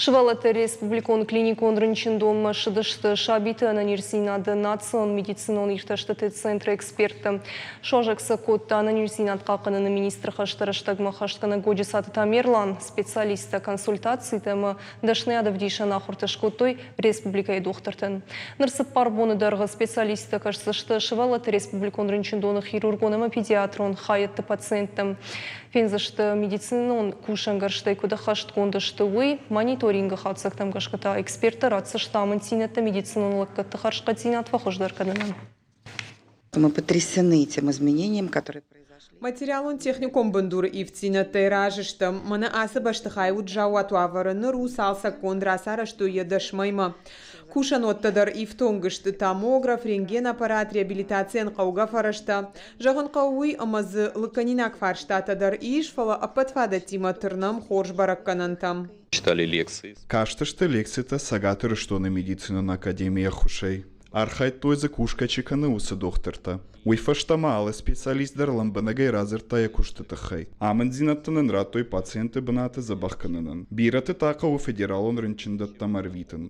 Сывӕллӕтты республикон клиникон рынчындонмӕ ссыдысты сабиты ӕнӕниздзинады национ медицинон иртӕстыты центры эксперттӕ. Суазӕг сӕ кодта ӕнӕниздзинад хъахъхъӕныны министры хӕсты рӕстӕгмӕ хӕстгӕнӕг Годжысаты Тамерлан. Специалисттӕ консультацитӕ ӕмӕ дӕсныйад ӕвдисӕн ахуыртӕ скодтой республикӕйы дохтыртӕн. Ныр цыппар боны дӕргъы специалисттӕ кӕсдзысты сывӕллӕтты республикон рынчындоны хирургон ӕмӕ педиатрон хайӕдты пациенттӕм. Фендзысты, медицинон кусӕнгӕрзтӕй куыд ӕххӕстгонд сты, уый. Мониторингы хатдзӕгтӕм гӕсгӕ та эксперттӕ ратдзысты амынддзинӕдтӕ медицинон лӕггӕдты хӕрзхъӕддзинад фӕхуыздӕр кӕнынӕн. Мы потрясены тем изменением, которые Материалон-техникон бындуры ивддзинӕдтӕй разы стӕм. Мӕнӕ ацы бӕстыхай уыд заууат уавӕры, ныр у цалцӕггонд, рацарӕзтой йӕ дӕсмӕймӕ. Кусӕнуӕттӕ дӕр ифтонг сты томограф, рентген-аппарат, реабилитацийӕн хъӕугӕ фӕрӕзтӕ. Зӕгъын хъӕуы уый, ӕмӕ дзы лыггӕнинаг фарстатӕ дӕр ис, фӕлӕ ӕппӕт фадӕттимӕ тырнӕм хорз бӕрӕггӕнӕнтӕм. Читали лекции. Кастысты лекцитӕ Цӕгат Ирыстоны медицинон академийы ӕххуысӕй. Архайдтой дзы кусгӕ чи кӕны, уыцы дохтыртӕ. Уый фӕстӕ ма алы специалист дӕр лӕмбынӕгӕй радзырдта йӕ куысты тыххӕй. Амынддзинӕдтӕ нын радтой пациенты бынаты дзӕбӕх кӕнынӕн. Бирӕты та хъӕуы федералон рынчындӕттӕм ӕрвитын.